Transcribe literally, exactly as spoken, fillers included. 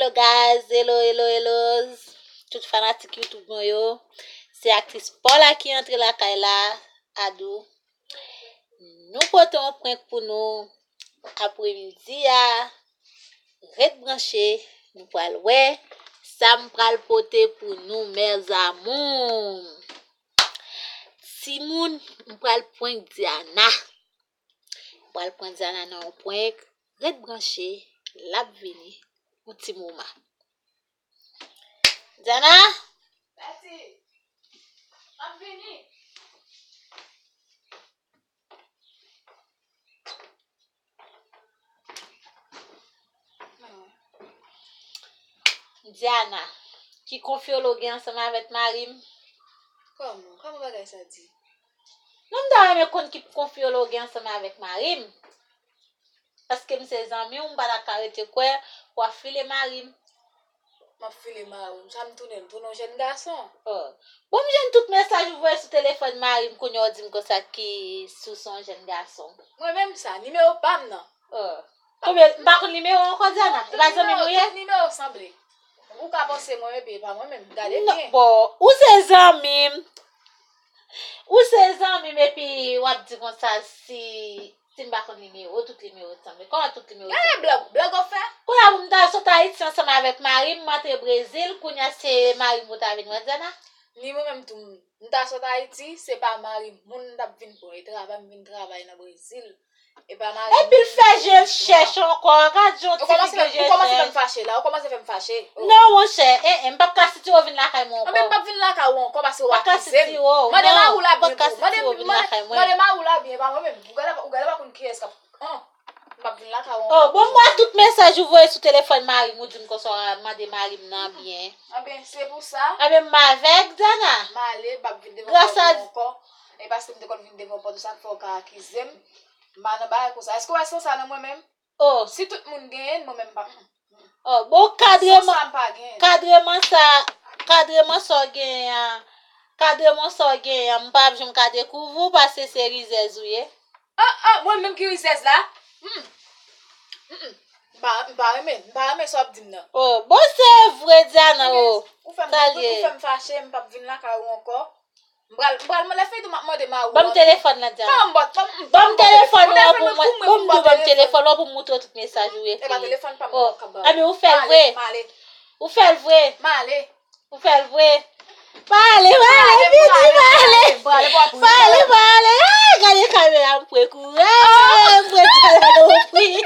Hello guys, hello, hello, hello. Tout fanatik YouTube mwen yo. Se aktris Paula ki antre lakay la, Adou. Nou pote yon prank pou nou apremidi a. Ret branche, nou pral wè sa m pral pote pou nou, mes amours. Timoun, m pral prank Diana. M pral prank Diana nan yon prank. Ret branche, l ap vini yon ti moman. Diana? Pati, m ap vini. Diana, ki konfyolo gen ansanm avèk mari m? Kòman? Kòman bagay sa di? Non, m ta renmen konn ki konfyolo gen ansanm avèk mari m. Paske m se zanmi w, m pa ta ka rete kwè w ap file mari m. M ap file mari w. Sa m tounen? M tounen yon jèn gason. Oh. Bon, m jwenn tout mesaj ou voye sou telefòn mari m, kounye a w di m konsa ki sou se yon jèn gason. Mwen menm sa, nimewo pa m nan. Oh. Konbyen, m pa konn nimewo ankò, Diana? E pa zanmi m ou ye? Tout nimewo sanble. Ou ka panse mwen, epi e pa mwen menm. Gade byen. Bon, ou se zanmi m. Ou se zanmi m, epi w ap di konsa si, si m pa konn nimewo, tout nimewo sanble. Kòman tout nimewo sanble? Gade blag, blag w ap fè. Kounye a pou m ta sot Ayiti ansanm avèk mari m, m antre Brezil, kounye a se mari m ou ta vin wè, Diana? Ni mwen menm tou, m ta sot Ayiti, se pa mari moun m t ap vin pran, e travay m vin travay nan Brezil. E pa mari moun. Epi l fè je l chèch ankò, gad jan ti fi gen je chèch. Ou kòmanse fè m fache la, ou kòmanse fè m fache. Oh. Non, monchè, eh, eh, m p ap ka sitire w vin lakay mwen ankò. Anben, m p ap vin lakay ou ankò, paske w akize m. Mande mari w la byen pou mwen. Mande mari w la byen, e pa mwen menm. Ou genlè pa konn kiyès k ap, an. M p ap vin lakay ou ankò. Oh, bon, m wè tout mesaj ou voye sou telefòn mari m, ou di m konsa w a mande mari m nan byen. Anben, se pou sa. Anben, m avèg, Diana. M ale, m p ap vin devan pòt ou ankò. E paske m te konn vin devan pòt ou, sa k fè w ka akize m. M pa nan bagay konsa. Èske w wè sans sa nan mwen menm? Oh. Si tout moun genyen l, mwen menm m pa. Oh, bon, kadreman, kadreman sa, kadreman sa w genyen an, kadreman sa w genyen an, m pa ap janm ka dekouvri w, paske se rizèz ou ye. Ah, ah, mwen menm ki rizèz la? Hmm. Hmm, hmm. M pa, m pa renmen, m pa renmen sa w ap di m nan. Oh, bon, se vre, Diana, oh. Ou fè m, ou fè m fache, m p ap vin lakay ou ankò. M pral, m pral, lè fini tou, m ap mande mari w. Ban m telefòn nan, Diana. Ban m, ban m, ban m telefòn nan pou mwen. Ban m telefòn nan pou m moutre w tout mesaj ou ekri. E pa telefòn pa m nan k ap ba w. Anben, ou fè l vre. M ale, m ale. Ou fè l vre. M ale. Ou fè l vre. M ale, m ale, vini, m ale. M ale, m ale. Ah, gade kamera, m pran kouraj. M pran kouraj, m pran.